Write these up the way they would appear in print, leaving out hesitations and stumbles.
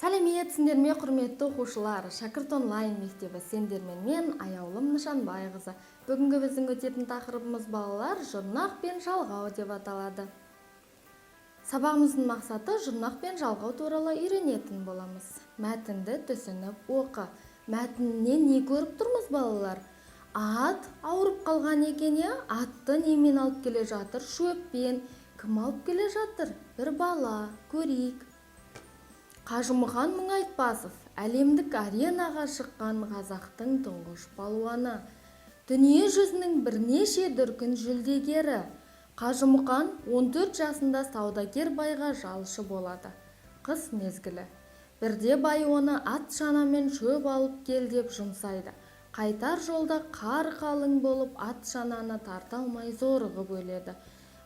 Сәлеметсіңдер ме, құрметті оқушылар! Шәкірт онлайн мектебі, сендермен мен, Аяулым Нышанбайқызы. Бүгінгі біздің өтетін тақырыбымыз, балалар, жұрнақ пен жалғау деп аталады. Сабағымыздың мақсаты: жұрнақ пен жалғау туралы үйренетін боламыз. Мәтінді түсініп оқы. Мәтіннен не көріп тұрмыз, балалар? Ат ауырып қалған екен, иә? Атты немен алып келе жатыр? Шөппен. Кім алып келе жатыр? Бір бала. Көрейік. Қажымұқан Мұңайтпасов – әлемдік аренаға шыққан қазақтың тұңғыш палуаны, дүние жүзінің бірнеше дүркін жүлдегері. Қажымұқан 14 жасында саудагер байға жалшы болады. Қыс мезгілі. Бірде бай оны ат шанамен шөп алып кел деп жұмсайды. Қайтар жолда қар қалың болып, ат шананы тарта алмай, зорығып өледі.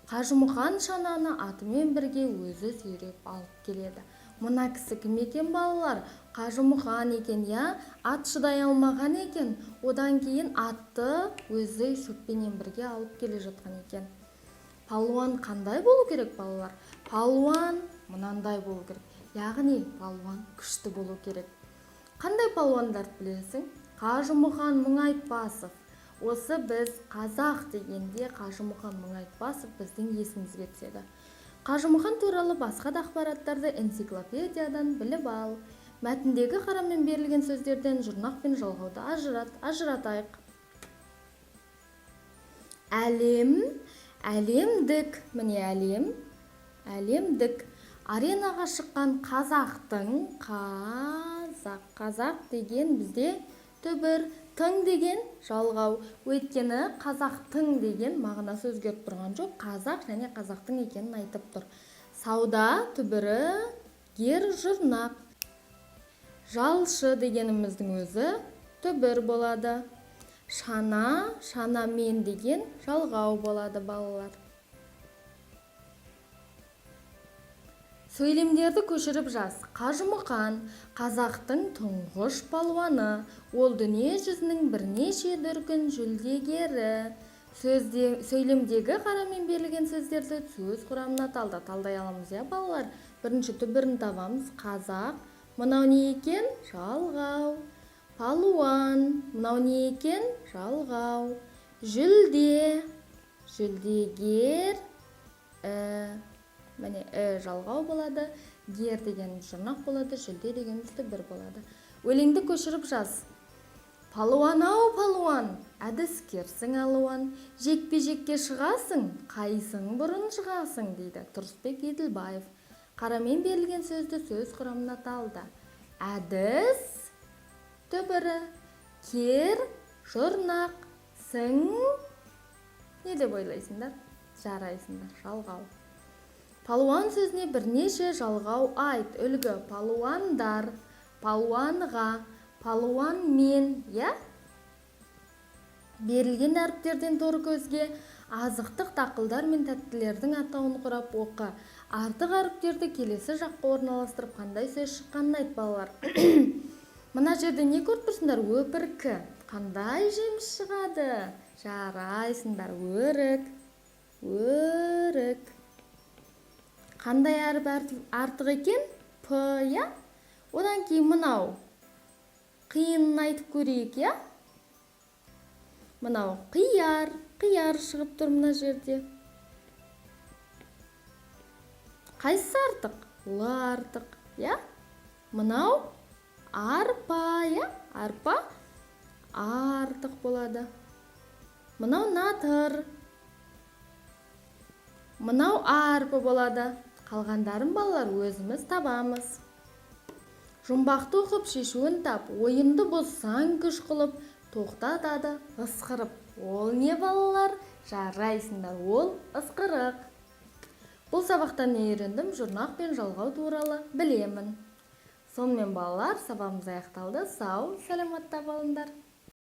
Қажымұқан шананы атымен бірге өзі сүйреп алып келеді. Мына кісі кім екен, балалар? Қажымұқан екен, иә? Ат шыдай алмаған екен, одан кейін атты өзі шөппенен бірге алып келе жатқан екен. Палуан қандай болу керек, балалар? Палуан мынандай болу керек, яғни палуан күшті болу керек. Қандай палуандарды білесің? Қажымұқан Мұңайтпасов. Осы біз қазақ дегенде Қажымұқан Мұңайтпасов біздің есімізге түседі. Қажымұқан туралы басқа да ақпараттарды энциклопедиядан біліп ал. Мәтіндегі қарамен берілген сөздерден жұрнақ пен жалғауды ажырат. Ажыратайық. Әлем, әлемдік. Міне, әлем, әлемдік аренаға шыққан қазақтың. Қазақ, қазақ деген бізде түбір, тың деген жалғау, өйткені қазақтың деген мағынасы өзгеріп тұрған жоқ, қазақ және қазақтың екенін айтып тұр. Сауда түбірі, гер жұрнақ. Жалшы дегеніміздің өзі түбір болады. Шана, шанамен деген жалғау болады, балалар. Сөйлемдерді көшіріп жаз. Қажымұқан – қазақтың тұңғыш палуаны, ол дүние жүзінің бірнеше дүркін жүлдегері. Сөзде, сөйлемдегі қарамен берілген сөздерді сөз құрамына талда. Талдай аламыз, иә, балалар? Бірінші түбірін табамыз. Қазақ. Мынау не екен? Жалғау. Палуан. Мынау не екен? Жалғау. Жүлде, жүлдегер. Міне, жалғау болады, гер деген жұрнақ болады, жүлде дегеніміз түбір болады. Өлеңді көшіріп жаз. Палуан ау, палуан, әдіскерсің алуан, жекпе жекке шығасың, қайсың бұрын жығасың, дейді Тұрысбек Еділбаев. Қарамен берілген сөзді сөз құрамына талда. Әдіс түбірі, кер жұрнақ, сың не деп ойлайсыңдар? Жарайсыңдар, жалғау. Палуан сөзіне бірнеше жалғау айт. Үлгі: палуандар, палуанға, палуанмен, иә? Берілген әріптерден торы көзге азықтық дақылдар мен тәттілердің атауын құрап оқы. Артық әріптерді келесі жаққа орналастырып, қандай сөз шыққанын айт. Балалар, мына жерде не көріп тұрсыңдар? Өпіркі. Қандай жеміс шығады? Жарайсыңдар, өрік. Өрік. Қандай әріп артық екен? П, иә? Одан кейін мынау қиынын айтып көрейік, иә? Мынау қияр. Қияр шығып тұр мына жерде. Қайсысы артық? Л артық, иә? Мынау арпа, иә? Арпа артық болады. Мынау натыр, мынау арпа болады. Қалғандарын, балалар, өзіміз табамыз. Жұмбақты оқып, шешуін тап. Ойынды бұзсаң күш қылып, тоқтатады ысқырып. Ол не, балалар? Жарайсыңдар, ол ысқырық. Бұл сабақтан не үйрендім? Жұрнақ пен жалғау туралы білемін. Сонымен, балалар, сабағымыз аяқталды. Сау саламатта болыңдар.